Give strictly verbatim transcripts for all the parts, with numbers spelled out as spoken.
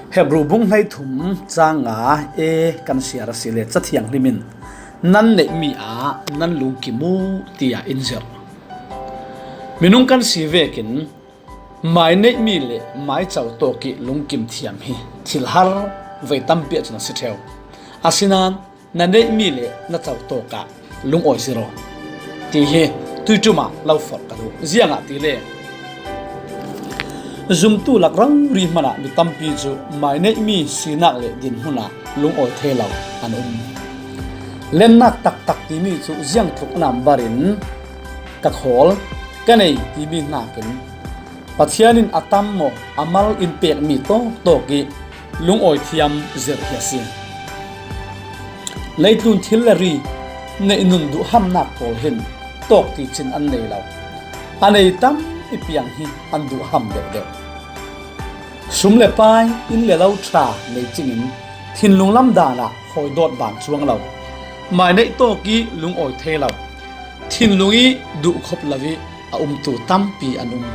Hebru bung hleithum chang nga e kan siar a si le Cathiang hlimin nan neihmi ah nan lungkim uh tiah in zirh. Minung kan si vekin mai neihmi le mai co tawk ih lungkim thiam hi thil har vei tampi ahcun a si ṭheu. Asinain na neihmi le na co tawk ah lungawi zir aw ti hi tuiṭum ah lo forh ka duh. Ziangahtile zumtu lak rori hmanah mi tampi cu mai neihmi sinak le dinhmun ah lungawi thei lo an um. Lennak taktak timi cu ziangtluk nambar in ka khawl, ka nei timi hnakin Pathian in a tam maw a mal in pekmi tawktawk ih lungawi thiam zirh hi a si. Leitlun thil le ri neih nun duhhamnak pawl hin tawk ticin an nei lo. A nei tam ih piang hi an duhham deuhdeuh. Sum le pai, inn le lo ṭha nei cingin thinlung lam dan ah hawi dawt bang cuang lo. Mai neih tawk ih lungawi thei lo. Thinlung ih duhkhop lo ih a umtu tampi an um.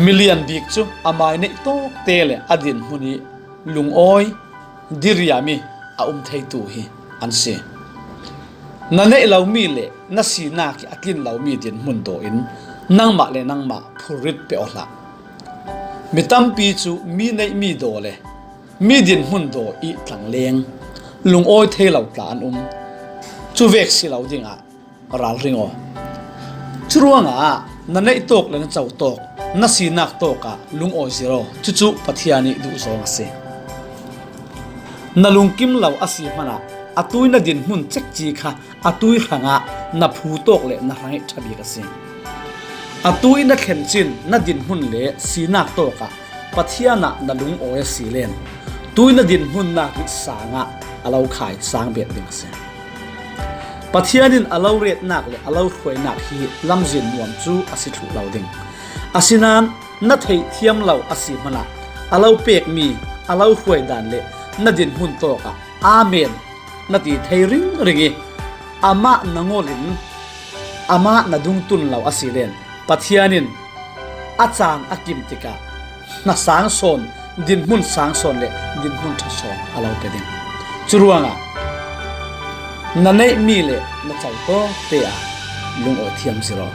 Milian bik cu a mai neih tawkte le a dinhmun ih lungawi diriam ih a um theitu hi an si. Na neih lomi le na sinak ih a tlin lomi dinhmun daw in nangmah le nangmah phurrit pe aw hlah. Mi tampi cu mi neihmi daw le mi dinhmun daw ih tlangleng lungawi thei lo tla an um. Cu vek si lo dingah ralring aw. Curuangah na neih tawk le na co tawk, na sinak tawk ah lungawi zir aw. Cucu Pathian ih duhzawng a si. Na lungkim lo a si hmanah atu ih na dinhmun cekci kha atu ih hrangah na phu tawk le na hrang ih ṭha bik a si. Atu ih na thlen cin na dinhmun le sinak tawk ah Pathian ah na lungawi a si len, tu ih na dinhmunnak ih sang ah a lo khai sang bet ding a si. Pathian in a lo retnak le a lo hruainak hi lamzin nuam cu a si thluh lo ding. Asinain na theihthiam lo a si hmanah a lo pekmi a lo hruai dan le na dinhmun tawk ah amen na ti thei ringring ih amah na ngol in amah na dungtun lo a si len Pathian in a caan a kim tikah hna sang sawn, dinhmun sang sawn le dinhmun ṭha sawn a lo pe ding. Curuangah na neihmi le na co tawkte ah lungawi thiam zir aw.